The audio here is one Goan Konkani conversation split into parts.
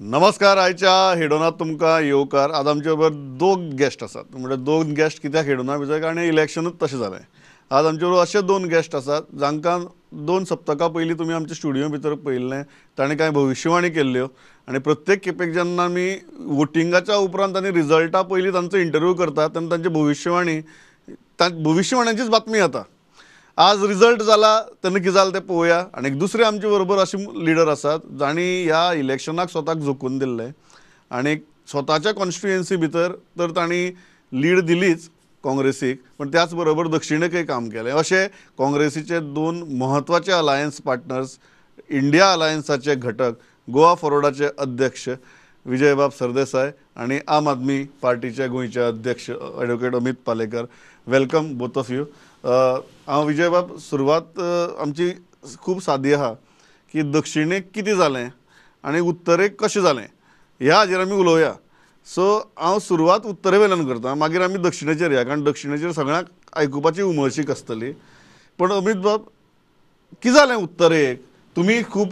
नमस्कार, आयच्या हेडोनात तुमकां येवकार. आज आमचे बरोबर दोन गेस्ट आसात. म्हणजे दोन गेस्ट कित्याक हेडोना भितर, कारण इलेक्शनूच तशें जालें. आज आमचे बरोबर अशे दोन गेस्ट आसात जांकां 2 सप्तकां पयलीं तुमी आमच्या स्टुडियो भितर पळयिल्लें. ताणें कांय भविश्यवाणी केल्ल्यो आनी प्रत्येक खेपेक जेन्ना आमी वोटिंगाच्या उपरांत आनी रिजल्टा पयलीं तांचो इंटरव्यू करतात तेन्ना तांची भविश्यवाणी, भविश्यवाण्यांचीच बातमी येता. आज रिजल्ट जाला तेन्ना कितें जालें तें पळोवया. आनी दुसरे आमचे बरोबर अशे लिडर आसात जांणी ह्या इलेक्शनाक स्वताक झोकून दिल्लें आनी स्वताच्या कॉन्स्टिट्युएन्सी भितर तर तांणी लीड दिलीच काँग्रेसीक, पण त्याच बरोबर दक्षिणेकय काम केलें. अशे काँग्रेसीचे 2 म्हत्वाचे अलायन्स पार्टनर्स, इंडिया अलायन्साचे घटक, गोवा फॉरवर्डाचे अध्यक्ष विजयबाब सरदेसाय आनी आम आदमी पार्टीचे गोंयचे अध्यक्ष advocate Amit Palekar. Welcome both of you. हांव विजयबाब, सुरवात आमची खूब सादी आहा की दक्षिणेक कितें जालें आनी उत्तरेक कशें जालें ह्या हाजेर आमी उलोवया. सो हांव सुरवात उत्तरे वयल्यान करता, मागीर आमी दक्षिणेचेर या, कारण दक्षिणेचेर सगळ्यांक आयकुपाची उमळशीक आसतली. पण अमीत बाब, कितें जालें उत्तरेक? तुमी खूब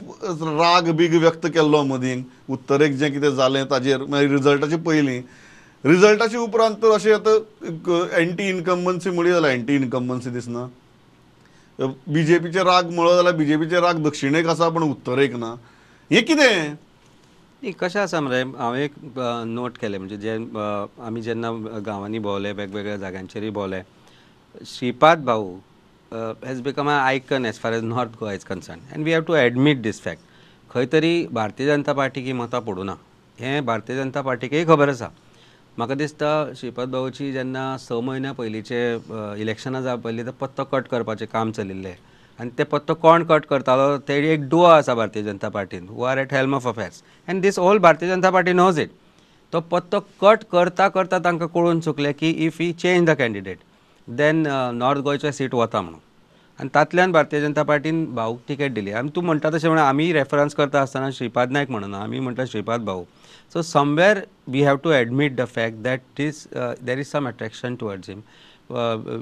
राग बीग व्यक्त केल्लो मदीं उत्तरेक जें कितें जालें ताजेर, मागीर रिजल्टाचे पयलीं, रिजल्टाचे उपरांत तर अशें आतां एंटी इनकम्बन्सी म्हणली जाल्यार एंटी इनकम्बन्सी दिसना. बीजेपीचे राग म्हणलो जाल्यार बीजेपीचे राग दक्षिणेक आसा पण उत्तरेक ना. हें कितें? कशें आसा मरे, हांवें एक नोट केलें, म्हणजे जे आमी जेन्ना गांवांनी भोंवले, वेगवेगळ्या जाग्यांचेरूय भोंवले, Shripad Bhau has become a icon as far as North Goa is concern, and we have to admit this fact. खंय तरी भारतीय जनता पार्टीक ही मतां पडूं ना हें भारतीय जनता पार्टीकय खबर आसा. म्हाका दिसता श्रीपाद भाऊची जेन्ना 6 म्हयन्या पयलींचे इलेक्शनां जावपा पयलीं तो पत्तो कट करपाचें काम चलिल्लें आनी ते पत्तो कोण कट करतालो ते एक डुओ आसा Bharatiya Janata पार्टीन, who are at helm of affairs, and this whole Bharatiya Janata Party knows it. तो पत्तो कट करता करता तांकां कळून चुकलें की if he change the candidate then north गोंयचें सीट वता म्हणून, आनी तातल्यान भारतीय जनता पार्टीन भाऊक तिकेट दिली. आनी तूं म्हणटा तशें म्हणून आमी रेफरन्स करता आसतना श्रीपाद नायक म्हणना, आमी म्हणटा Shripad Bhau. So somewhere we have to admit the fact that this there is some attraction towards him.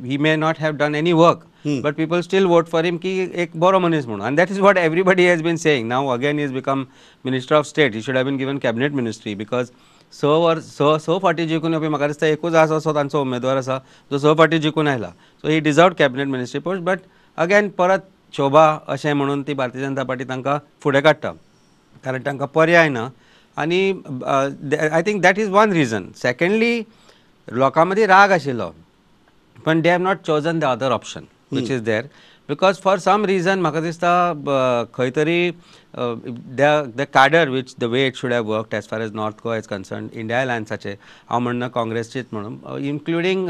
He may not have done any work, but people still vote for him की एक बरो मनीस म्हणून, and that is what everybody has been saying. Now again he has become minister of state. He should have been given cabinet ministry because 6 फावटी जिखून येवपी म्हाका दिसता एकूच आसा असो तांचो उमेदवार आसा जो 6 फावटी जिखून आयला. So he deserve cabinet ministry post, but again परत शोभा अशें म्हणून ती भारतीय जनता पार्टी तांकां फुडें काडटा, कारण तांकां पर्याय ना. आनी I think that is one reason. Secondly, लोकां मदीं राग आशिल्लो, पण they have not chosen the other option which is there, because for some reason म्हाका दिसता खंय तरी the cadre which the way it should have worked as far as North Goa is concern, India अलायन्साचे हांव म्हणना काँग्रेसचीच म्हणून, including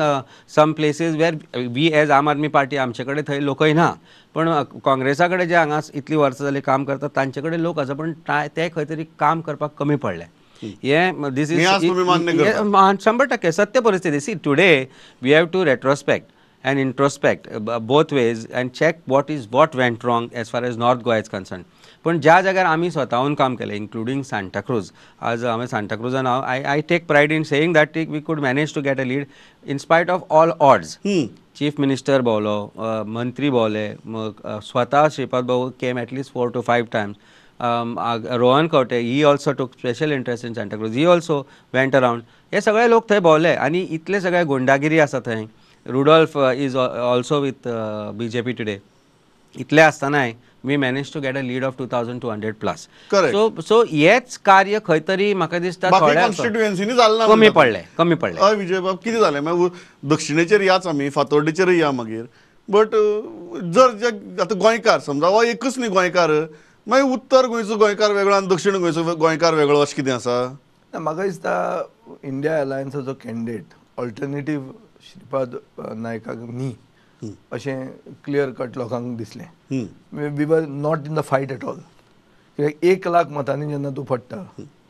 some places where we as Aam Aadmi Party आमचे कडेन थंय लोकय ना, पण काँग्रेसा कडेन जे हांगा इतलीं वर्सां जालीं काम करतात तांचे कडेन लोक आसा, पण ते खंय तरी काम करपाक कमी पडले. हें these is 100% सत्य परिस्थिती. See, today we have to retrospect and introspect both ways and check what went wrong as far as North Goa is concerned. पण ज्या जाग्यार आमी स्वताहून काम केलें, इन्क्लुडींग सांताक्रूज, आज हांवें सांताक्रूजान हांव I take pride in saying that we could manage to get a lead in spite of all odds. Chief minister भोंवलो, मंत्री भोंवले, स्वता Shripad Bhau came at least 4 to 5 times. Rohan Khaunte he also took special interest in Santacruz, he also went around. हे सगळे लोक थंय भोंवले आनी इतले सगळे गुंडागिरी आसा थंय. Rudolf is also with BJP today. इतले आसतनाय we manage to get a lead of 2200 plus. So हेच कार्य खंय तरी म्हाका दिसता कमी पडलें, कमी पडलें. हय विजयबाब, कितें जालें मागीर दक्षिणेचेर याच आमी, फातोर्डेचेरय या मागीर, बट जर जे आतां गोंयकार समजा हो एकूच न्ही गोंयकार, मागीर उत्तर गोंयचो गोंयकार वेगळो आनी दक्षिण गोंयचो गोंयकार वेगळो अशें कितें आसा? म्हाका दिसता इंडिया अलायन्साचो कॅन्डिडेट ऑल्टरनेटीव श्रीपाद नायकाक न्ही अशें क्लियर कट लोकांक दिसलें. We were not in the fight at all. कित्याक 1 लाख मतांनी जेन्ना तूं पडटा,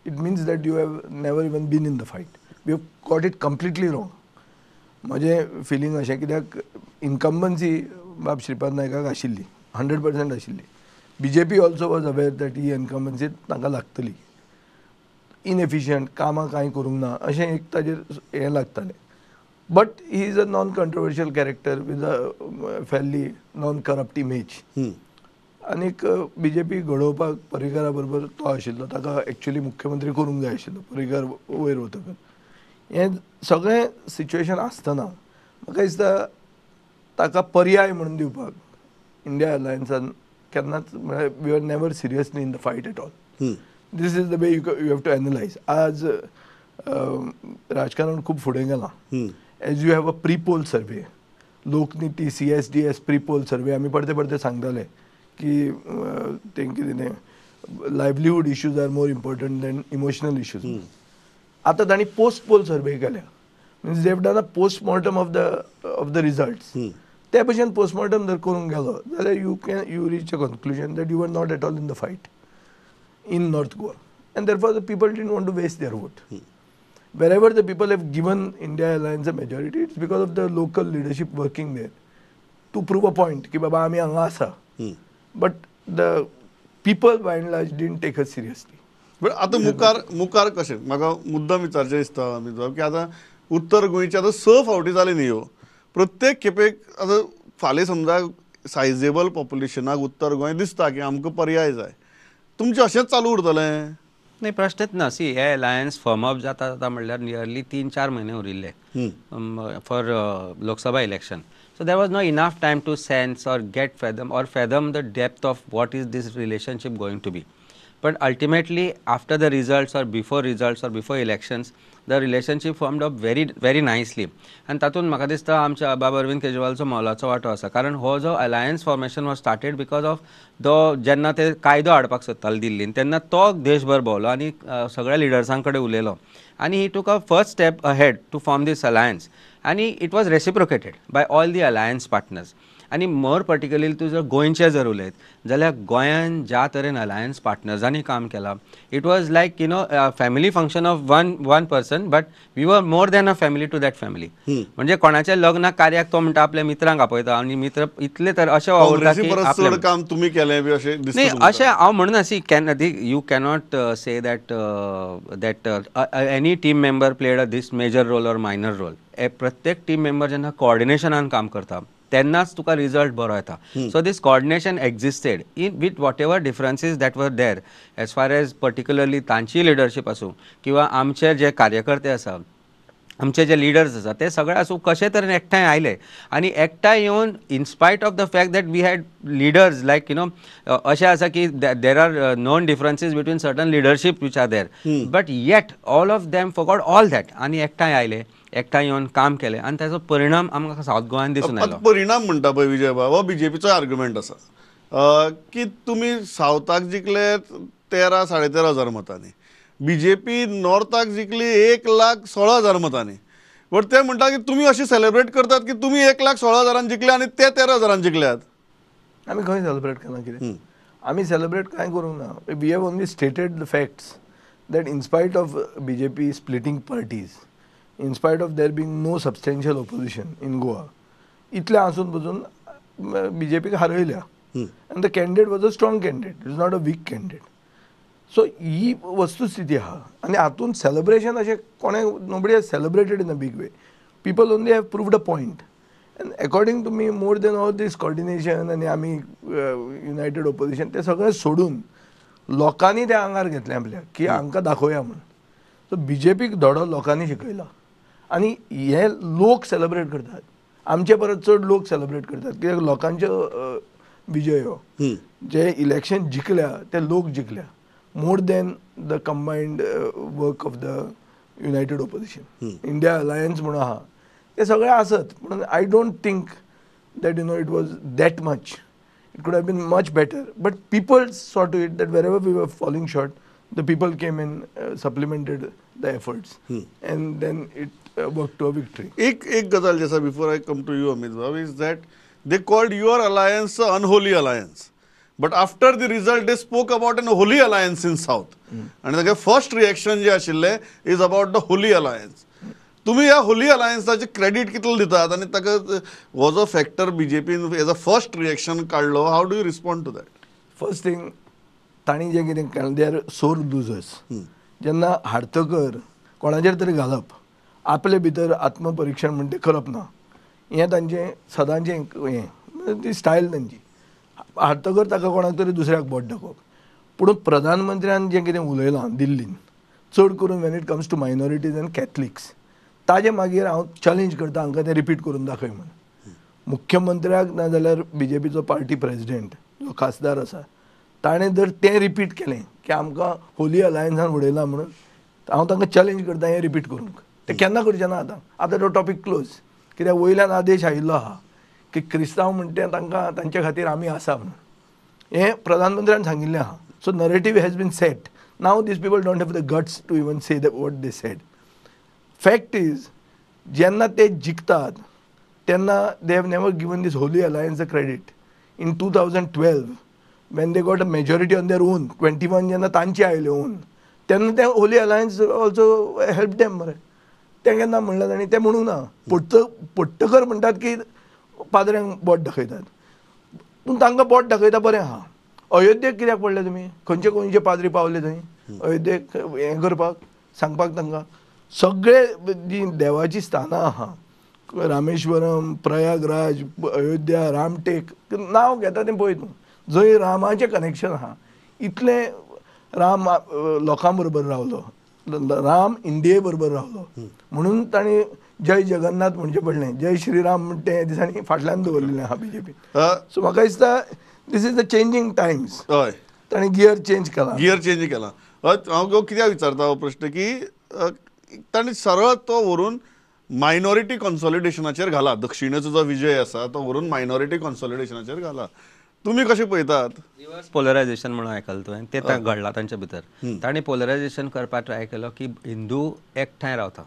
it means that you have never even been in the fight. We have got it completely wrong. म्हजें फिलींग अशें, कित्याक इनकम्बन्सी बाब श्रीपाद नायकाक आशिल्ली, 100% आशिल्ली. BJP also was aware that he incumbency तांकां लागतली. इनएफिशियंट, कामां कांय करूंक ना अशें एक ताजेर हें लागतालें. But he is a non controversial character with a fairly non corrupt image. आनीक बी जे पी घडोवपाक पर्रीकरा बरोबर तो आशिल्लो, ताका एक्चुअली मुख्यमंत्री करूंक जाय आशिल्लो पर्रीकर वयर वतकच. हें सगळें सिच्युएशन आसतना म्हाका दिसता ताका पर्याय म्हणून दिवपाक इंडिया अलायन्सान केन्नाच, म्हळ्यार we are never seriously in the fight at all. This is the way you have to analyse. आज राजकारण खूब फुडें गेलां. As you have a pre poll survey, Lokniti CSDS pre poll survey आमी परते परते सांगताले की तें कितें तें livelihood issues are more important than emotional issues. आतां तांणी पोस्ट पोल सर्वे केल्या, means they have done a post mortem of the results. ते भशेन पोस्टमॉर्टम जर करूंक गेलो जाल्यार you reach a conclusion that you are not at all in the fight in North Goa, and therefore the people didn't want to waste their vote. Wherever the people have given India Alliance a majority, it's because of the local leadership working there to prove a point ki baba ami hanga asa. But the people by and large didn't take us seriously. But आता मुखार कशें म्हाका मुद्दाम विचारचें दिसता अमित बाब की आतां उत्तर गोंयची आतां 6 फावटी जाली न्ही ह्यो, प्रत्येक खेपेक आतां फाल्यां समजा सायजेबल पॉप्युलेशनाक उत्तर गोंय दिसता की आमकां पर्याय जाय, तुमचें अशेंच चालू उरतलें? नाही, प्रश्नच ना. सी, हे अलायन्स फॉर्म अप जाता जाता म्हणल्यार नियरली 3-4 म्हयने उरिल्ले for Lok Sabha election. So there was no enough time to sense or get fathom or fathom the depth of what is this relationship going to be. But ultimately after the results or before results or before elections the relationship formed up very very nicely. आनी तातूंत म्हाका दिसता आमच्या बाब अरविंद केजरीवालचो मोलाचो वांटो आसा, कारण हो जो alliance formation was started because of the जेन्ना ते कायदो हाडपाक सोदताले दिल्लीन तेन्ना तो देशभर भोंवलो आनी सगळ्या लिडर्सां कडेन उलयलो आनी he took a first step ahead to form this alliance आनी it was reciprocated by all the alliance partners. आनी मोर पर्टिक्युलरली तूं जर गोंयचें जर उलयत जाल्यार गोंयान ज्या तरेन अलायन्स पार्टनर्सांनी काम केलां, it was like you know family function of one person, but we were more than a family to that family. म्हणजे कोणाच्या लग्न कार्याक तो म्हणटा आपल्या मित्रांक आपयता आनी मित्र इतले तर अशें वावुरता की चड काम तुमी केलें बी अशें दिसता. न्ही, अशें हांव म्हणना. See, can you cannot say that that any team member played a this major role or minor role. प्रत्येक टीम मेंबर जेन्ना कोऑर्डिनेशनान काम करता तेन्नाच तुका रिजल्ट बरो येता. So this coordination existed in with whatever differences that were there as far as particularly तांची लिडरशीप आसूं किंवा आमचे जे कार्यकर्ते आसा, आमचे जे लिडर्स आसा ते सगळे आसूं, कशे तरेन एकठांय आयले आनी एकठांय येवन in spite of the fact that we had leaders like you know अशें आसा की there are known differences between certain leadership which are there, but yet all of them forgot all that आनी एकठांय आयले, एकठांय येवन काम केलें आनी ताचो परिणाम आमकां सावथ गोंयांत दिसून आयलो. परिणाम म्हणटा पळय विजय बाब, हो बीजेपीचो आर्ग्युमेंट आसा की तुमी सावथाक जिखले 13-13.5 हजार मतांनी, बीजेपी नॉर्थाक जिखली 1,16,000 मतांनी, बट ते म्हणटा की तुमी अशें सेलिब्रेट करतात की तुमी 1,16,000 जिखले आनी ते 13,000 जिखल्यात. आमी खंय सेलिब्रेट केलां कितें? आमी सेलिब्रेट कांय करूंक ना. We have only stated the facts that in spite of BJP splitting parties, in spite of there being no substantial opposition in Goa, इतलें आसून पसून बीजेपीक हारयल्या. And the candidate was a strong candidate, it is not a weak candidate. So ही वस्तुस्थिती आहा आनी हातूंत सेलिब्रेशन अशें कोणें nobody has celebrated in a big way. People only have proved a point. And according to me more than all this coordination आनी आमी युनायटेड ओपोजिशन तें सगळें सोडून लोकांनी तें आंगार घेतलें आपल्या की हांकां दाखोवया म्हूण. सो बीजेपीक धडो लोकांनी शिकयला आनी हे लोक सेलिब्रेट करतात, आमचे परस चड लोक सेलिब्रेट करतात कित्याक लोकांचो विजय हो. जे इलेक्शन जिखल्या ते लोक जिखल्या more than the combined work of the united opposition. India Alliance म्हणून आहा ते सगळे आसत, म्हणून I don't think that you know it was that much. It could have been much better, but people saw to it that wherever we were falling short, the people came and supplemented the efforts, and then it worked to a victory. एक गजाल जी आसा, before I come to you Amit Bab, is that they called your alliance a unholy alliance, but after the result they spoke about an holy alliance in South. आनी तागे फर्स्ट रिएक्शन जे आशिल्लें is about the holy alliance. तुमी ह्या होली अलायन्साचें क्रेडीट कितलो दितात आनी ताका हो जो फॅक्टर बीजेपीन एज अ फर्स्ट रिएक्शन काडलो, how do you respond to that? First thing, तांणी जें कितें केलें, they are सोर लुजर्स. जेन्ना हारतकर कोणाचेर तरी घालप, आपले भितर आत्मपरिक्षण म्हणटा करप ना, हें तांचें सदांचें हें ती स्टायल तांची. हारतकर ताका कोणाक तरी दुसऱ्याक बोट दाखोवप. पूण प्रधानमंत्र्यान जें कितें उलयलां दिल्लीन, चड करून when it comes to minorities and Catholics, ताजे मागीर हांव चॅलेंज करता हांकां तें रिपीट करून दाखय म्हूण. मुख्यमंत्र्याक ना जाल्यार बीजेपीचो पार्टी प्रेजिडेंट जो खासदार आसा ताणें जर तें रिपीट केलें की आमकां होली अलायन्सान उडयलां म्हणून, हांव तांकां चॅलेंज करता हें रिपीट करूंक. तें केन्ना करचें ना. आतां आतां तो टॉपीक क्लोज, कित्याक वयल्यान आदेश आयिल्लो आहा की क्रिस्तांव म्हणटा तांकां तांचे खातीर आमी आसा म्हणून, हें प्रधानमंत्र्यान सांगिल्लें आहा. So narrative has been set. Now these people don't have the guts to even say that what they said. Fact is, जेन्ना ते जिखतात तेन्ना they have never given this holy alliance a credit. In 2012 when they got a majority on their own, 21 जेन्ना तांचे आयले ओन, तेन्ना ते holy alliance also help them मरे. तें केन्ना म्हणलें तांणी तें म्हणूंक ना. पडटकर म्हणटात की पाद्र्यांक बोट दाखयतात, पूण तांकां बोट दाखयता बरें आहा. अयोध्येक कित्याक पडले तुमी? खंयचे खंयचे पाद्री पावले थंय अयोध्येक हें करपाक, सांगपाक तांकां? सगळे जी देवाची स्थानां आहा, रामेश्वरम, प्रयागराज, अयोध्या, रामटेक, नांव घेता तें पळय तूं, जंय रामाचें कनेक्शन आहा. इतलें राम लोकां बरोबर रावलो, राम इंडिये बरोबर रावलो, म्हणून तांणी जय जगन्नाथ म्हणचें पडलें, जय श्रीराम म्हण तें दिसांनी फाटल्यान दवरलेलें आहा बीजेपी. सो म्हाका दिसता this is the changing times. हय, ताणें गियर चेंज केला. गियर चेंज केला. हय, हांव कित्याक विचारता हो प्रश्न की ताणें सरळ तो व्हरून मायनॉरिटी कॉन्सॉलिडेशनाचेर घाला. दक्षिणेचो जो विजय आसा तो व्हरून मायनॉरिटी कॉन्सॉलिडेशनाचेर घाला. तुमी कशें पळयतात? रिवर्स पोलरायझेशन म्हणून आयकलां तुवें, तें घडलां तांच्या भितर. तांणी पोलरायझेशन करपाक ट्राय केलो की हिंदू एकठांय रावता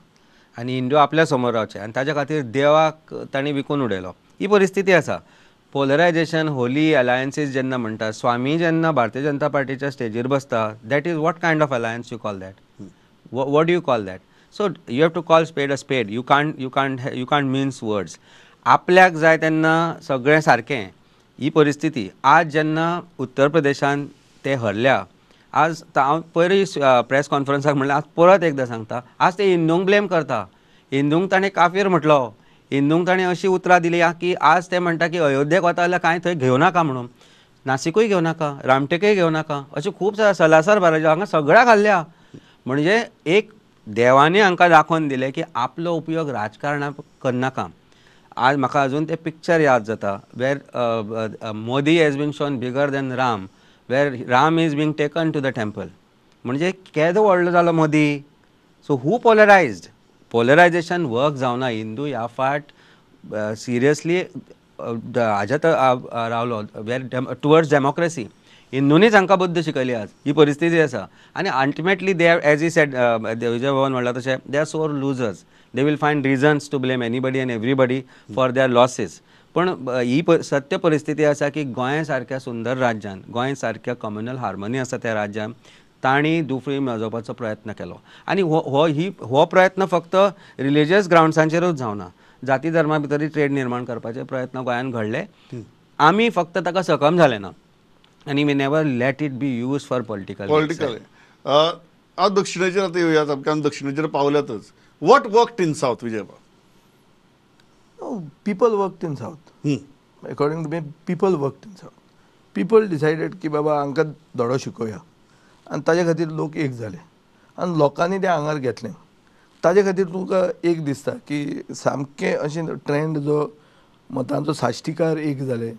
आनी हिंदू आपल्या समोर रावचे, आनी ताच्या खातीर देवाक तांणी विकून उडयलो. ही परिस्थिती आसा. पोलरायझेशन, होली अलायन्सीस जेन्ना म्हणटा, स्वामी जेन्ना भारतीय जनता पार्टीच्या स्टेजीर बसता, that is what kind of alliance you call that? What do you call that? So you have to call spade a spade. You can't mince words. आपल्याक जाय तेन्ना सगळें सारकें. ही परिस्थिती आज जेन्ना उत्तर प्रदेशान ते हरल्या, आज हांव पयरूय प्रेस कॉन्फरन्साक म्हणलें, आज परत एकदां सांगता, आज ते हिंदूंक ब्लेम करता. हिंदूंक ताणें काफीर म्हटलो, हिंदूंक ताणें अशी उतरां दिली की आज ते म्हणटा की अयोध्येक वता जाल्यार कांय थंय घेवं नाका म्हणून, नासिकूय घेवं नाका, रामटेकूय घेवं नाका, अशें खूब सलासर बाराजी हांगा सगळ्याक घाल्ल्या. म्हणजे एक देवांनी हांकां दाखोवन दिलें की आपलो उपयोग राजकारणाक करनाका. आज म्हाका अजून तें पिक्चर याद जाता where Modi has been shown bigger than Ram, where Ram is being taken to the temple. म्हणजे केदो व्हडलो जालो Modi. So who polarised? Polarisation work जावना. हिंदू ह्या फाट सिरियसली हाज्यात रावलो, वेर टुवर्ड्स डेमोक्रेसी. हिंदूंनीच हांकां बुद्द शिकयली. आज ही परिस्थिती आसा. आनी ultimately they are, as he said, Vijay Bhavan म्हणलां तशें, they are sore losers. They will find reasons to blame anybody and everybody for their losses. पण ही सत्य परिस्थिती आसा की गोंय सारक्या सुंदर राज्यान, गोंय सारक्या कम्युनल हार्मनी आसा त्या राज्यान, तांणी दुफळी मेजोवपाचो प्रयत्न केलो. आनी हो प्रयत्न फक्त रिलिजियस ग्रावंड्सांचेरूच जावना, जाती धर्मा भितरूय ट्रेड निर्माण करपाचे प्रयत्न गोंयांत घडले. आमी फक्त ताका सकम जाले ना, आनी we never let it be use for political. Political. हांव दक्षिणेचेर आतां येवया, सामकें आमी दक्षिणेचेर पावल्यातच. What worked in South, Vijay? No, people worked in South. According to me, people worked in South. People decided की बाबा हांकां धडो शिकोवया, आनी ताजे खातीर लोक एक जाले आनी लोकांनी तें आंगार घेतलें. ताजे खातीर तुका एक दिसता की सामकें अशें ट्रेंड जो मतांचो साश्टीकार एक जाले,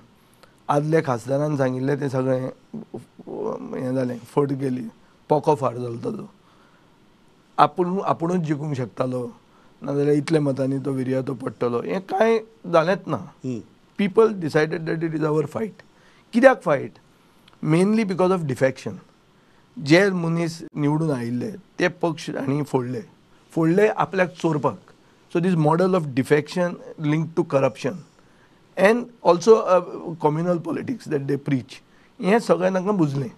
आदल्या खासदारान सांगिल्लें तें सगळें हें जालें, फट गेली, पोको फार जालो ताजो. आपूण आपुणूच जिखूंक शकतालो, नाजाल्यार इतल्या मतांनी तो विर्यातो पडटलो, हें कांय जालेंच ना. People decided that it is our fight. कित्याक fight? Mainly because of defection. जे मनीस निवडून आयिल्ले ते पक्ष आनी फोडले, फोडले आपल्याक चोरपाक. So this model of defection link to corruption and also communal politics that they preach, हें सगळें तांकां बुजलें.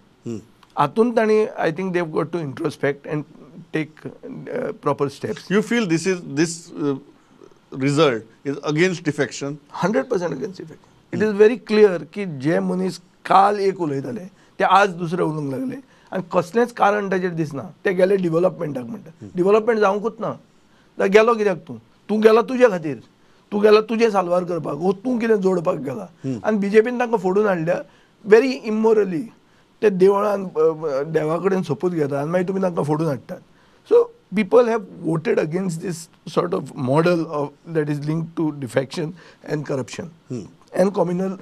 हातून तांणी I think they got to introspect and take proper steps. You feel this is this result is against defection? 100% against defection. It is very clear की जे मनीस काल एक उलयताले ते आज दुसरे उलोवंक लागले आनी कसलेंच कारण ताचेर दिसना. ते गेले डिवलपमेंटाक म्हणटा, डिवलपमेंट जावंकूच ना. गेलो कित्याक तूं? तूं गेला तुजे खातीर, तूं गेला तुजें साल्वार करपाक, वो तूं कितें जोडपाक गेला. आनी बीजेपीन तांकां फोडून हाडल्या. व्हेरी इमोरली ते देवळान देवा कडेन सोपूत घेतात आनी मागीर तुमी तांकां फोडून हाडटात. So people have voted against this sort of model of that is linked to defection and corruption and communal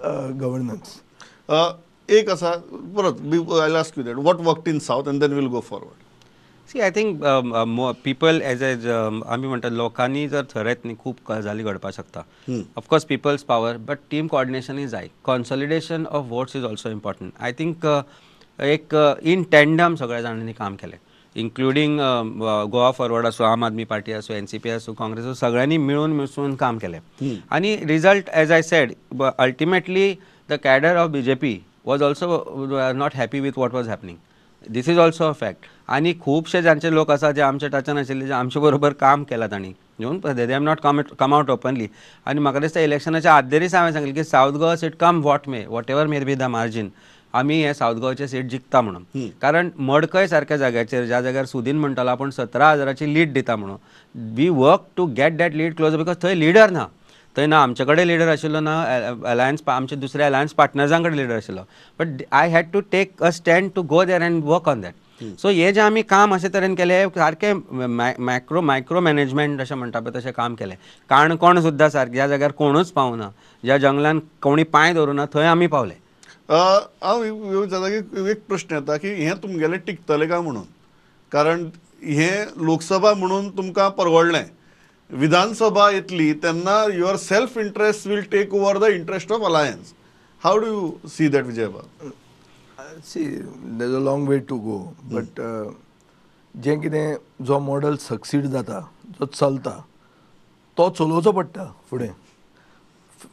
governance. एक आसा परत I ask you that what worked in south and then we'll go forward. See, I think people as as आमी म्हणटा लोकांनी जर थरयत न्ही खूब गजाली घडपाक शकता. Of course people's power, but team coordination is जाय. Consolidation of votes is also important. I think एक इन टँडम सगळ्या जाणांनी काम केलें, इन्क्लुडींग गोवा फॉरवर्ड आसूं, आम आदमी पार्टी आसूं, एनसीपी आसूं, काँग्रेस आसूं, सगळ्यांनी मिळून मिसळून काम केलें. आनी result as I said, ultimately the cadre of BJP was also not happy with what was happening. This is also a fact. आनी खुबशे जांचे लोक आसा जे आमचे टचान आशिल्ले, जे आमचे बरोबर काम केलां तांणी, they have not come out openly. आनी म्हाका दिसता इलेक्शनाच्या आदले दीस हांवें सांगलें की south Goa seat come what may, whatever may be the margin, आमी हे सावथ गोवाचे सीट जिखता म्हणून. कारण मडकय सारक्या जाग्याचेर, ज्या जाग्यार सुदीन म्हणटालो आपूण 17,000ची लीड दिता म्हणून, we work to get that lead close, because थंय लिडर ना, थंय ना आमचे कडेन लिडर आशिल्लो, ना अलायन्स आमचे दुसऱ्या अलायन्स पार्टनर्सां कडेन लिडर आशिल्लो. But I had to take a stand to go there and work on that. So हे जें आमी काम अशे तरेन केलें, सारकें मॅक्रो मायक्रो मॅनेजमेंट अशें म्हणटा पळय तशें काम केलें. काणकोण सुद्दां सारकें, ज्या जाग्यार कोणूच पावना, ज्या जंगलान कोणी पांय दवरुना, थंय आमी पावले. हांव विचारता की एक प्रश्न येता की हें तुमगेलें टिकतलें काय म्हणून, कारण हें लोकसभा म्हणून तुमकां परवडलें, विधानसभा येतली तेन्ना your self interest will take over the interest of alliance. How do you see that, Vijaybab? See, there is a long way to go, but जें कितें जो मॉडल सक्सीड जाता, जो चलता, तो चलोवचो पडटा फुडें.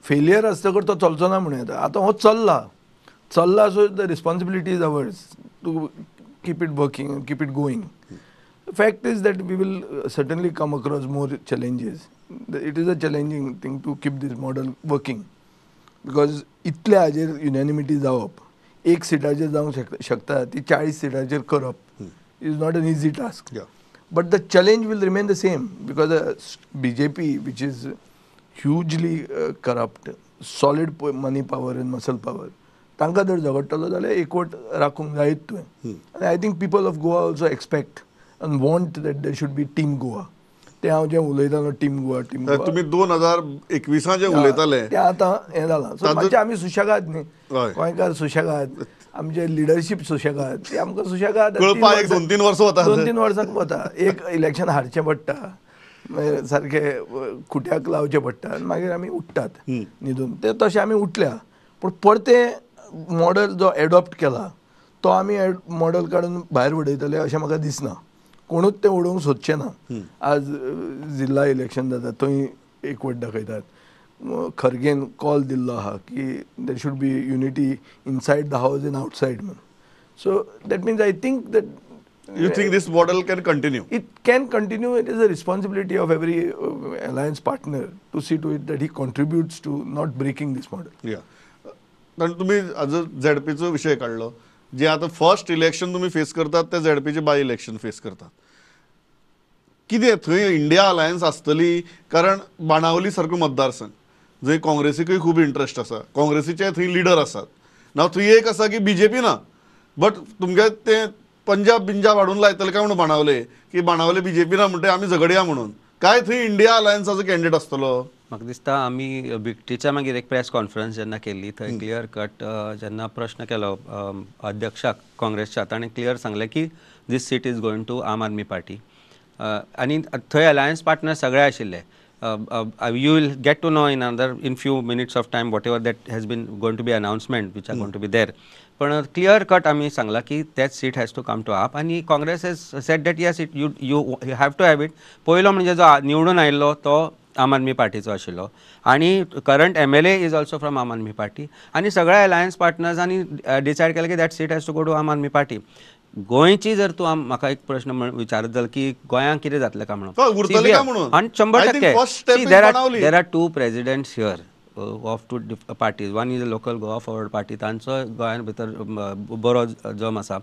फेलियर आसतकर तो चलचो ना म्हणूं येता. आतां हो चल्ला चल्ला, so the responsibility is ours to keep it working, keep it going. Fact is that we will certainly come across more challenges. It is a challenging thing to keep this model working, because इतल्या हाजेर युनॅनिमिटी जावप, एक सिटाचेर जावंक शकता ती 40 सिटाचेर करप is not an easy task. But the challenge will remain the same, because BJP, which is hugely corrupt, solid money power and muscle power, तांकां जर झगडटलो जाल्यार एकवट राखूंक जायत तुवें. आनी I think people of Goa also expect and want that there should be team Goa. तें हांव जें उलयतालो टीम गोवा, टीम गोवा, तुमी 2021 जें उलयताले तें आतां हें जालां. सो मातशें आमी सुशेगाद न्ही, गोंयकार सुशेगाद, आमचे लिडरशीप सुशेगाद, ती आमकां सुशेगाद. 2-3 वर्सां वता, 2-3 वर्सां वता, एक इलेक्शन हारचें पडटा, मागीर सारकें खुट्याक लावचें पडटा आनी मागीर आमी उठ्ठात न्हिदून. ते तशें आमी उठल्या, पूण परतें मॉडल जो एडॉप्ट केला तो आमी मॉडल काडून भायर उडयतले अशें म्हाका दिसना. कोणूच तें उडोवंक सोदचें ना. आज जिल्ला इलेक्शन जाता थंय एकवट दाखयतात. खरगेन कॉल दिल्लो आहा की there should be unity inside the house and outside म्हणून. So that means I think that you think this model can continue? It can continue. It is a responsibility of every alliance partner to see to it that he contributes to not breaking this model. Yeah. कारण तुम्ही आज झेडपीचो विषय काडलो, जे आतां फर्स्ट इलेक्शन तुमी फेस करतात ते झेडपीचे बाय इलेक्शन फेस करतात, कितें थंय इंडिया अलायन्स आसतली? कारण बाणावली सारको मतदारसंघ जंय काँग्रेसीकूय खूब इंट्रस्ट आसा, काँग्रेसीचे थंय लिडर आसात ना, थंय एक आसा की बीजेपी ना, बट तुमगे तें पंजाब बिंजाब हाडून लायतले काय म्हणून बाणावले, की बाणावले बीजेपी ना म्हणटे आमी झगडया म्हणून, काय थंय इंडिया अलायन्साचो कॅन्डिडेट आसतलो? म्हाका दिसता आमी विक्ट्रीच्या मागीर एक प्रेस कॉन्फरन्स जेन्ना केल्ली थंय क्लियर कट जेन्ना प्रश्न केलो अध्यक्षाक काँग्रेसच्या, ताणें क्लियर सांगलें की this seat is going to Aam Aadmi Party. आनी थंय अलायन्स पार्टनर सगळे आशिल्ले. You will get to know in another in few minutes of time whatever that has been going to be announcement which are going to be there. पण क्लियर कट आमी सांगला की that seat has to come to AAP. आनी Congress has said that yes it you you have to have it. पयलो म्हणजे जो निवडून आयिल्लो तो आम आदमी पार्टीचो आशिल्लो आनी current MLA is also from Aam Aadmi Party. आनी सगळ्या अलायन्स पार्टनर्सांनी डिसायड केलें की that seat has to go to Aam Aadmi Party. गोंयची जर तूं म्हाका एक प्रश्न विचारत जाल्यार की गोंयांक कितें जातलें काय म्हणून, आनी 100% there are two presidents here of two parties. One is a local Goa Forward Party, तांचो गोंयान भितर बरो जम आसा,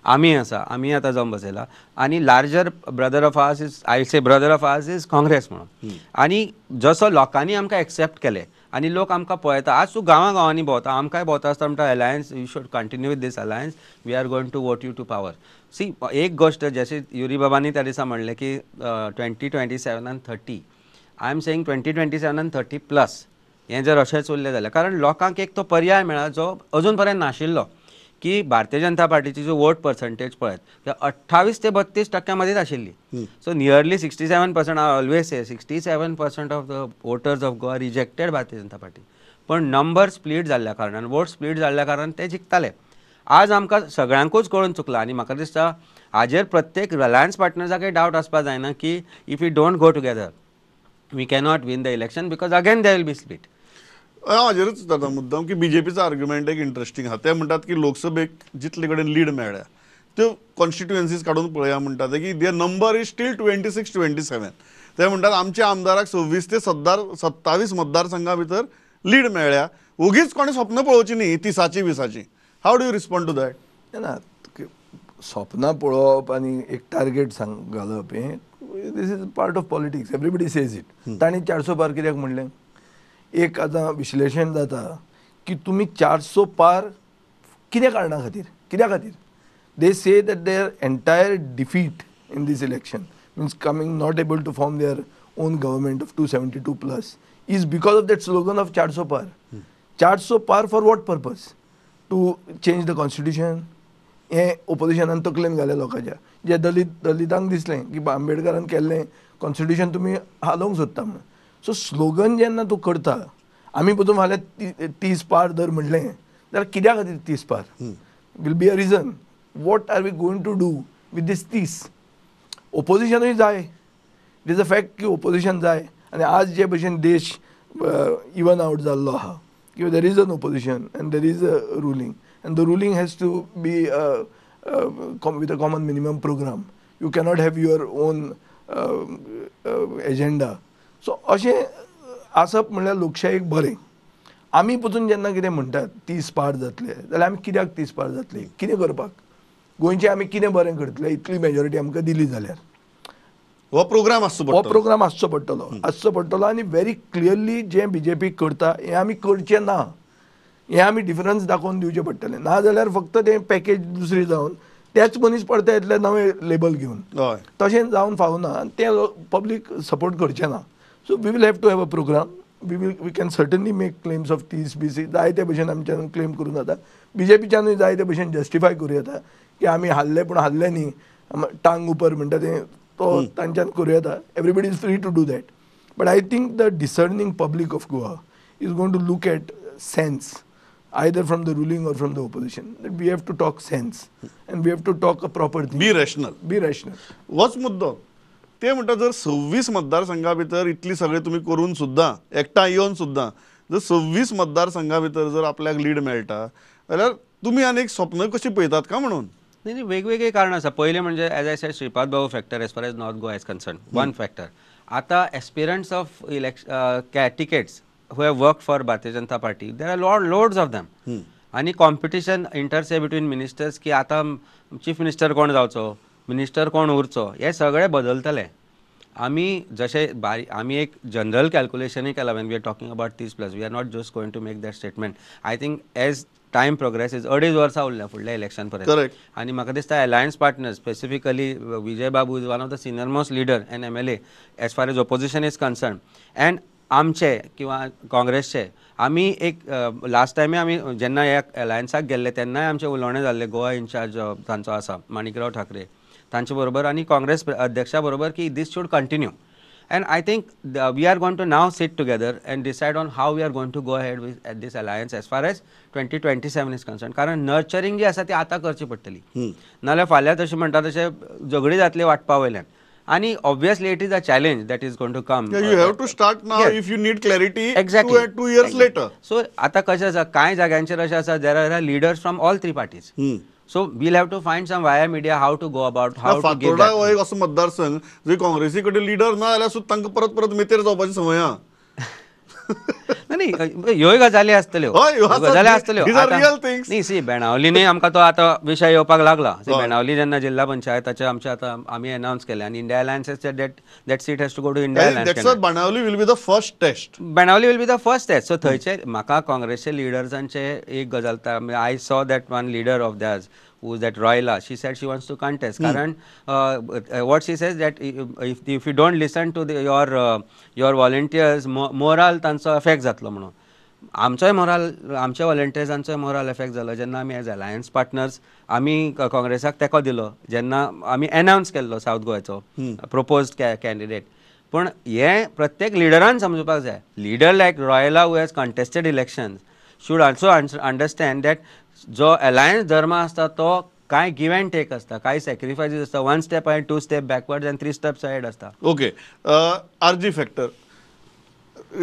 आमी आसा, आमी आतां जम बसयला. आनी larger brother of ours is, I say brother of ours is Congress म्हणून. आनी जसो लोकांनी आमकां एक्सेप्ट केलें आनी लोक आमकां पळयता. आज तूं गांवां गांवांनी भोंवता, आमकांय भोंवता आसतना म्हणटा alliance, you should continue with this alliance, we are going to vote you to power. See, एक गोश्ट जशें युरी बाबांनी त्या दिसा म्हणलें की 2027 आनी 30, I am saying 2027 आनी 30 प्लस हें जर अशेंच उरलें जाल्यार, कारण लोकांक एक तो पर्याय मेळ्ळा जो अजून पर्यंत नाशिल्लो की भारतीय जनता पार्टीची जो वोट पर्संटेज पळयत ते 28 ते 32% मदींच आशिल्ली. So nearly 67%, I always say 67% of the voters of Goa rejected Bharatiya Janata Party. पण नंबर स्प्लीट जाल्ल्या कारणान, वोट स्प्लीट जाल्ल्या कारणान ते जिखताले. आज आमकां सगळ्यांकूच कळून चुकलां आनी म्हाका दिसता हाजेर प्रत्येक अलायन्स पार्टनर्साकय डावट आसपा जायना की if you don't go together we cannot win the election because again there will be split. हांव हाजेरूच जाता मुद्दम की बीजेपीचो आर्ग्युमेंट एक इंट्रस्टींग आहा. ते म्हणटात की लोकसभेक जितले कडेन लीड मेळ्ळ्या त्यो कॉन्स्टिट्युएन्सीज काडून पळया म्हणटात की their number is still 26 27. ते म्हणटात आमच्या आमदाराक 26 ते 27 मतदारसंघा भितर लीड मेळ्ळ्या, ओगीच कोणें स्वप्न पळोवची न्ही 30ची 20ची. How do you respond to that? ना, स्वप्नां पळोवप आनी एक टार्गेट सांग घालप हें this is part of politics, everybody says it. तांणी 400 पार कित्याक म्हणलें? एक आतां विश्लेशण जाता की तुमी 400 पार कित्या कारणा खातीर, कित्या खातीर? They say that their entire defeat in this election means coming not able to form their own government of 272 plus is because of that slogan of 400 par. 400 par for what purpose? To change the constitution? हें ओपोजिशनान तकलेन घालें लोकांच्या, जे दलितांक दिसलें की आंबेडकरान केल्लें कॉन्स्टिट्युशन तुमी हालोवंक सोदता म्हणून. सो स्लोगन जेन्ना तूं करता, आमी पसून फाल्यां 30 पार जर म्हणलें जाल्यार कित्या खातीर 30 पार? Will be a reason. What are we going to do with this 30? ओपोजिशनूय जाय, it is a fact की ओपोजिशन जाय. आनी आज जे भशेन देश इवन आवट जाल्लो आहा की there is an opposition and there is a ruling and the ruling has to be with a common minimum programme. You cannot have your own agenda. So अशें आसप म्हणल्यार लोकशायेक बरें. आमी पसून जेन्ना कितें म्हणटात 30 पार जातले जाल्यार आमी कित्याक 30 पार जातले? कितें करपाक? गोंयचें आमी कितें बरें करतले इतली मेजॉरिटी आमकां दिली जाल्यार? हो प्रोग्राम आसचो पडटलो, हो प्रोग्राम आसचो पडटलो, आसचो पडटलो. आनी व्हेरी क्लियरली जें बीजेपी करता हें आमी करचें ना, हें आमी डिफरन्स दाखोवन दिवचें पडटलें. ना जाल्यार फक्त तें पॅकेज दुसरी जावन त्याच मनीस परते येतले नवें लेबल घेवन, तशें जावन फावना आनी तें पब्लीक सपोर्ट करचें ना. So we will have to have a programme. We can certainly make claims of 30 20, जायते भशेन आमच्यान क्लेम करूं जाता. बीजेपीच्यानूय जायते भशेन जस्टिफाय करूं येता की आमी हारले पूण हारले न्ही, टांग उपर म्हणटा तें तो तांच्यान करूं येता. Everybody is free to do that. But I think the discerning public of Goa is going to look at sense either from the ruling or from the opposition. That we have to talk sense and we have to talk a proper thing. Be rational. Be rational. होच मुद्दो. ते म्हणटा जर 26 मतदारसंघा भितर इतली सगळें तुमी करून सुद्दां एकठांय येवन सुद्दां जर 26 मतदारसंघा भितर जर आपल्याक लीड मेळटा जाल्यार तुमी आनी एक स्वप्न कशी पळयतात का म्हणून? नाही नाही, वेगवेगळी कारणां आसा. पयलें म्हणजे as I said Shripad Babu factor as far as North Goa is concern, one factor. आतां aspirants of tickets who have worked for Bharatiya Janata Party, there are loads of them. आनी competition inter se between ministers की आतां चीफ मिनिस्टर कोण जावचो, मिनिस्टर कोण उरचो, हे सगळें बदलतलें. आमी जशें बारीक आमी एक जनरल कॅल्क्युलेशनूय केलां when we are talking about 30 plus, we are not just going to make that statement. I think as time progresses, 2.5 वर्सां उरल्या फुडल्या इलेक्शन पर्यंत. आनी म्हाका दिसता alliance partner specifically Vijay Babu is one of the senior most leader and MLA as far as opposition is concern. And आमचे किंवा काँग्रेसचे आमी एक लास्ट टायमय आमी जेन्ना ह्या अलायन्साक गेल्ले तेन्नाय आमचें उलोवणें जाल्लें गोवा इन्चार्ज तांचो आसा माणिकराव ठाकरे तांचे बरोबर आनी काँग्रेस अध्यक्षा बरोबर की this should continue. And I think we are going to now sit together and decide on how we are going to go ahead with this alliance as far as 2027 is concern. कारण नर्चरींग जी आसा ती आतां करची पडटली, नाजाल्यार फाल्यां तशें म्हणटा तशें झगडी जातली वाटपा वयल्यान. आणि obviously it is a challenge that is going to come. You have to start now if you need clarity. Exactly 2 years later. So आता कशें आसा, कांय जाग्यांचेर अशें आसा there are leaders from all 3 parties. So we'll have to find some via media how to go about, how to give. Fatorda हो एक असो मतदारसंघ जंय काँग्रेसी कडेन लिडर ना जाल्यार सुद्दां तांकां परत परत मेतेर जावपाची संवय आहा. नाही, ह्योय गजाली आसतल्यो, गजाली आसतल्यो. न्ही, सी बेणावलीनूय आमकां तो आतां विशय येवपाक लागला. बेणावली जेन्ना जिल्हा पंचायताचे आमचे आतां आमी अनावन्स केले आनी India Alliance that seat has to go to India Alliance. Benaulim will be the first test. Benaulim will be the first test. So थंयचे म्हाका काँग्रेसचे लिडर्सांचे एक गजाल, I saw that one leader of theirs who is that Royla, she said she wants to contest. Karan, what she says that if you don't listen to your volunteers, moral तांचो effect जातलो म्हणून. आमचोय मोराल, आमच्या वॉलंटियर्सांचोय मोराल इफेक्ट जालो जेन्ना आमी एज अलायन्स पार्टनर्स आमी काँग्रेसाक तेंको दिलो, जेन्ना आमी एनावन्स केल्लो सावथ गोवाचो प्रपोज्ड कॅन्डिडेट. पूण हें प्रत्येक लिडरान समजुपाक जाय. Leader like Royla who has contested elections should also understand that जो अलायन्स धर्म आसता तो कांय गिव अँड टेक आसता, कांय सॅक्रिफायसीस आसता. One step ahead, two step backward आनी थ्री स्टेप्स अहेड आसता. ओके, आरजी फॅक्टर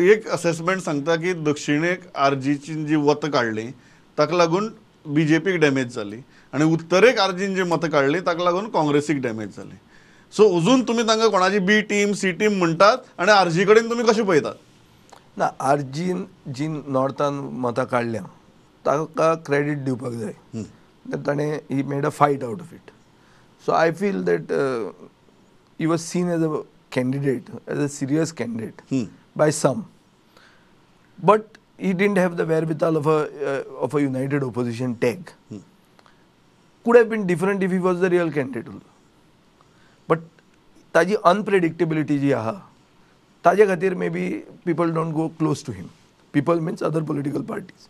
एक असेसमेंट सांगता की दक्षिणेक आरजीची जी मतां काडली ताका लागून बीजेपीक डॅमेज जाली आनी उत्तरेक आरजीन जी मतां काडली ताका लागून काँग्रेसीक डॅमेज जाली. सो अजून तुमी तांकां कोणाची बी टीम सी टीम म्हणटात आनी आरजी कडेन तुमी कशें पळयतात? ना, आरजीन जी नॉर्थान मतां काडल्या ताका क्रेडीट दिवपाक जाय. ताणें he made a fight out of it. So I feel that he was seen as a candidate, as a serious candidate by some, but he didn't have the wherewithal of a united opposition tag. Could have been different if he was the real candidate. But ताजी अनप्रेडिक्टेबिलिटी जी आहा ताजे खातीर maybe people don't go close to him. People means other political parties.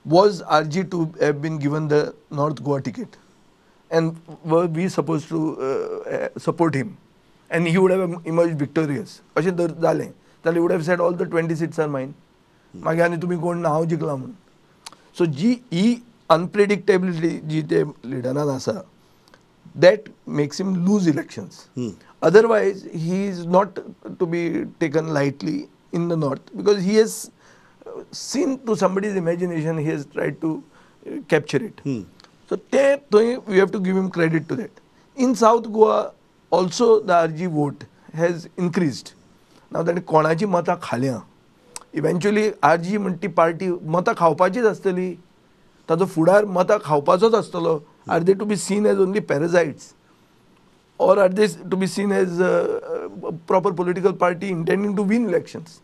Was RG to have been given the North Goa ticket and were we supposed to support him and he would have emerged victorious? अशें जर जालें जाल्यार would have said all the 20 seats are mine. मागीर आनी तुमी कोण ना, हांव जिखला म्हणून. सो जी ही अनप्रेडिक्टेबिलिटी जी ते लिडरान आसा that makes him lose elections. Otherwise he is not to be taken lightly in the north because he has seen to somebody's imagination, he has tried to capture it. So we have to give him credit to that. In South Goa also the RG vote has increased. Now ताणें कोणाची मतां खाल्या, eventually RG म्हणटी पार्टी मतां खावपाचीच आसतली, ताचो फुडार मतां खावपाचोच आसतलो. Are they to be seen as only parasites or are they to be seen as a proper political party intending to win elections?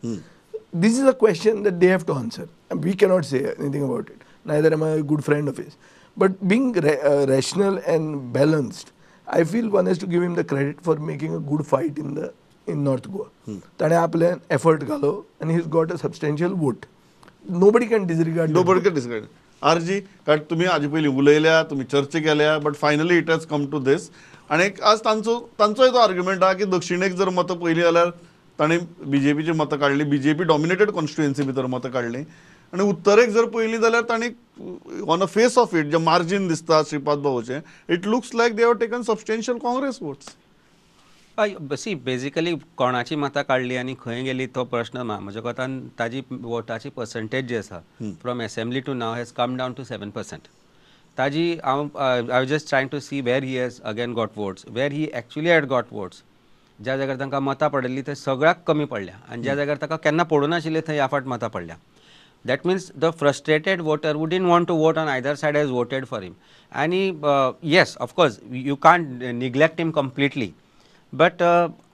This is a question that they have to answer. And we cannot say anything about it. Neither am I a good friend of his. But being rational and balanced, I feel one has to give him the credit for making a good fight in North Goa. ताणें आपले effort घालो and he's got a substantial vote. Nobody can disregard. Nobody can disregard. RG, कारण तुमी हाजे पयलीं उलयल्या, तुमी चर्चा केल्या, but finally it has come to this. आनी आज तांचोय तो आर्ग्युमेंट आहा की दक्षिणेक जर मतां पळयलीं जाल्यार ताणें बीजेपीची मतां काडली, बीजेपी डॉमिनेटेड कॉन्स्टिट्युएन्सी भितर मतां काडली, आनी उत्तरेक जर पळयलीं जाल्यार तांणी on a face of it J margin दिसता Shripad भाऊचें, it looks like they have taken substantial Congress votes. See, basically कोणाची मतां काडली आनी खंय गेली तो प्रश्न ना. म्हज्या कोतान ताजी वोटाची पर्संटेज जी आसा from assembly to now has come down to 7%. ताजी हांव I was just trying to see where he has again got votes, where he actually had got votes. ज्या जाग्यार तांकां मतां पडिल्लीं थंय सगळ्याक कमी पडल्या आनी ज्या जाग्यार ताका केन्ना पडूं नाशिल्लें थंय ह्या फावट मतां पडल्या. That means the frustrated voter who didn't want to vote on either side has voted for him. आनी yes, of course you can't neglect him completely. But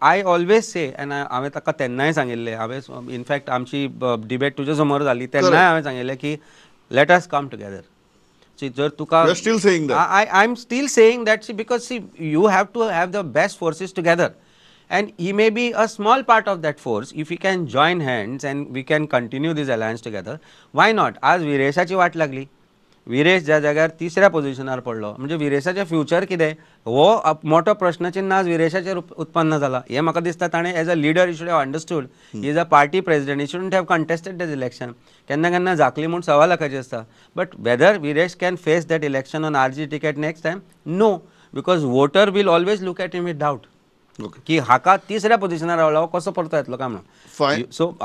I always say, and हांवें ताका तेन्नाय सांगिल्लें, हांवें इनफॅक्ट आमची डिबेट तुज्या समोर जाली तेन्नाय हांवें सांगिल्लें की let us come together. जर तुका I am still saying that, see, because see you have to have the best forces together and he may be a small part of that force. If we can join hands and we can continue this alliance together, why not? आज विरेशाची वाट लागली. विरेश ज्या जाग्यार तिसऱ्या पोजिशनार पडलो म्हणजे विरेशाचें फ्युचर कितें हो मोठो प्रश्नचिन्ह आज विरेशाचेर उत्पन्न जाला. हें म्हाका दिसता ताणें as a leader he should have understood, he is a party president, he shouldn't have contested that election. केन्ना केन्ना झाकली म्हूण 1.25 लाखाची आसता. But whether Viresh can face that election on RG ticket next time, no, because voter will always look at him with doubt की हाका तिसऱ्या पोजिशनार रावला हो कसो परतो येतलो काय म्हणून. So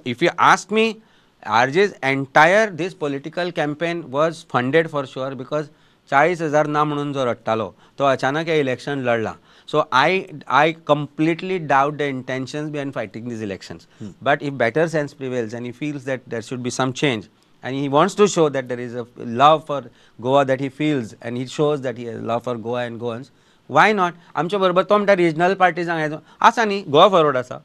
if you ask me, RG's entire this political campaign was funded for sure because 40,000 ना म्हणून जो रडटालो तो अचानक हे election लढला. So I completely doubt the intentions behind fighting these elections. But if better sense prevails and he feels that there should be some change and he wants to show that there is a love for Goa that he feels and he shows that he has love for Goa and Goans, why not? आमच्या बरोबर तो म्हणटा रिजनल पार्टीजांक आसा न्ही, गोवा फॉरवर्ड आसा,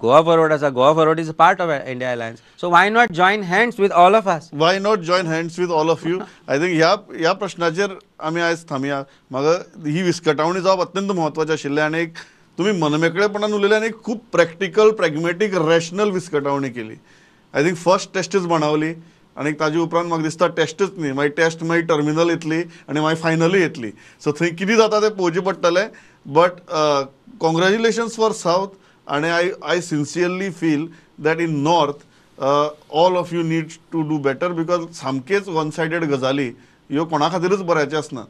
गोवा फॉरवर्ड आसा, Goa Forward is a part of India Alliance, so why not join hands with all of us? Why not join hands with all of you? I think ह्या प्रश्नाचेर आमी आयज थांबया. म्हाका ही विस्कटावणी जावप अत्यंत म्हत्वाचें आशिल्लें आनी एक तुमी मनमेकळेपणान उलयले आनी खूब प्रॅक्टिकल, प्रॅग्मेटीक, रॅशनल विस्कटावणी केली. I think first टेस्टच बाणावली आनी ताजे उपरांत म्हाका दिसता टेस्टच न्ही, मागीर टेस्ट, मागीर टर्मिनल येतली आनी मागीर फायनलूय येतली. सो थंय कितें जाता तें पळोवचें पडटलें. बट कॉंग्रेच्युलेशन्स फॉर सावथ आनी I sincerely feel that in north all of you need to do better because सामकेच वन सायडेड गजाली ह्यो कोणा खातीरूच बऱ्याच्यो आसनात.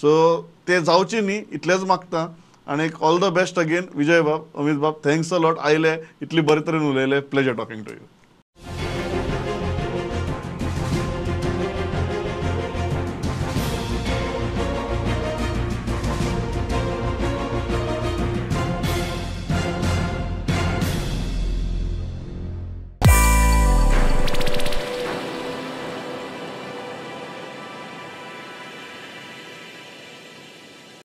सो ते जावचे न्ही इतलेंच मागता आनी all the best again. Vijay बाब, अमीत बाब, thanks a lot आयले, इतली बरे तरेन उलयले. Pleasure talking to you.